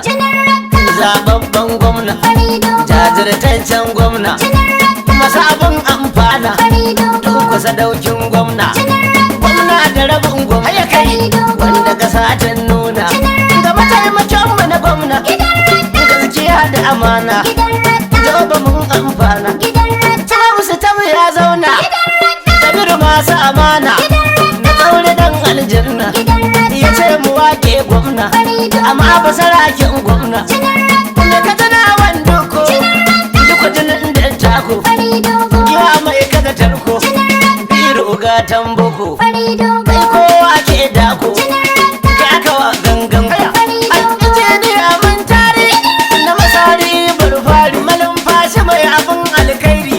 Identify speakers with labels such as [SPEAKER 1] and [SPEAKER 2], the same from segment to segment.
[SPEAKER 1] gwamna, zababban gwamna, jajirtaccen gwamna, masu abin amfana, duk sadaukin gwamna, gwamna da rabin gwamna ya kai wanda kasa ta nuna. Ga mataimakin mu na gwamna, gaskiya da amana, joba mun amfana. Tamu tamu ya zauna, Kabiru masu amana, da tsauri dan aljanna, ya ce mu wake gwamna, amma ba sarakin gwamna. Da ka tana wando ko, duk jinin da tako, giwa mai kaga tarko, biro gatan boko, kai kowa ke dako, kai aka wa gangan. Ai, injiniya mun tare, na masari barfari, malumfashi mai abin alkhairi.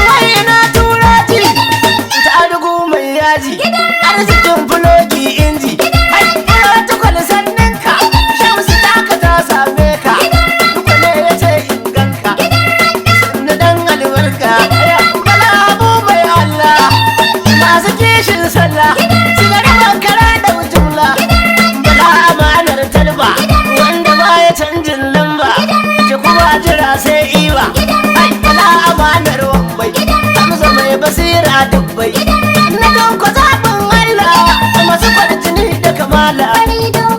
[SPEAKER 1] Wai ina turaji, ta rugu mai yaji, arzikin fulogi inji. Ai, protocol sannin ka, Shamsu taka ta same ka, duk ne ya ce in ganka. Sannu dan albarka, bala abu mai Allah, masu kishin sallah, sigar makara da jumla, bala amanar talba, wanda baya canjin lamba, ji kuma jira sai iwa. Ai, bala amanar wambai, Hamza mai basira dubbai, na don ku zaɓin Allah, masu kwarjini da kamala,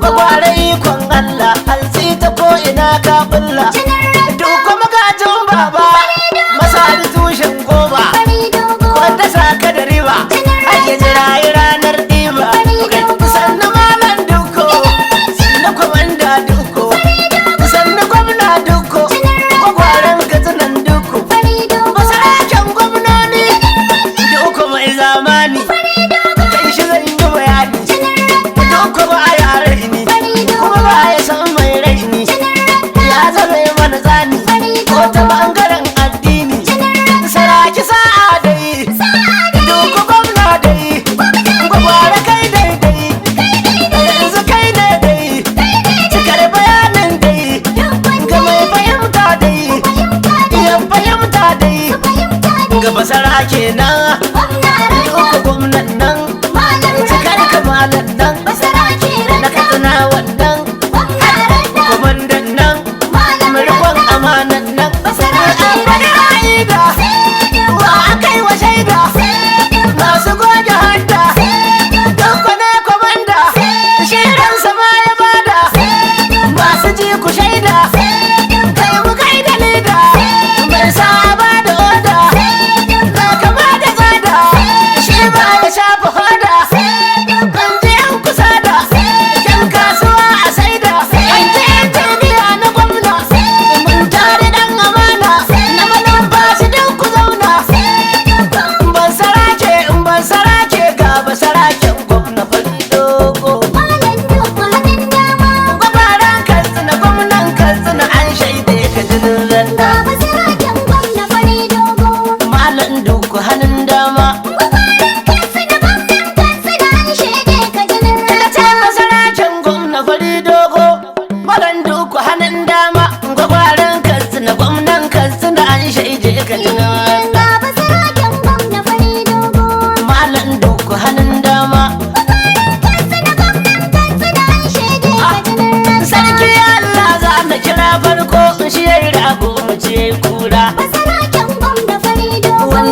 [SPEAKER 1] gwagware ikon Allah, hantsi ta ko ina ka bulla. Duk magajin baba, masari tushen goba, wanda saka da riba, ake jirayi ranar ɗiba. Sannu malam Dukko, sannu kwamanda Dukko, sannu gwamna Dukko, gwagwaren Katsinan Dukko, basaraken gwamnoni, Dukko mai zamani, kai shi zan yi bayani. Dukko ba a yare ni, kuma ba ya san mai raini, ya zame mana tsani, ko ta bangaren addini. Saraki sa'a dai, Dukko gwamna dai, gwagware kai daidai, yanzu kai ne dai, cikar bayanin dai, ga mai fahimta dai, ya fahimta dai, ga basara kenan, Dukko gwamnan nan, cikar kamalan nan, na Katsina wannan, kwamandan nan, mai riƙon amanan nan. Wani aida, wa aka yi wa shaida, masu goge hanta, Dukko ne kwamanda, shi ransa ma ya bada, masu ji ku shaida, kai mu kai da leda, mai saba da oda, na kama da tsada, shi ba ya shafa hoda, kan je yan kusa da, yan kasuwa a saida, an je injiniya na gwamna, mun tare dan amana, na malumfashi duk ku zauna. Ban sarake, ban sarake, ga ba saraken gwamna fari dogo. Gwagwaran Katsina, gwamnan Katsina, an shaide ka jinin randa. Malam Dukku hannun dama. Na ce masaraken gwamna fari dogo. Malam Dukku hannun dama. Gwagwaran Katsina, gwamnan Katsina, an shaide ka jinin randa. Malam Dukku hannun dama. Sarki Allah za na kira farko, shi ya yi rago mu ce kura.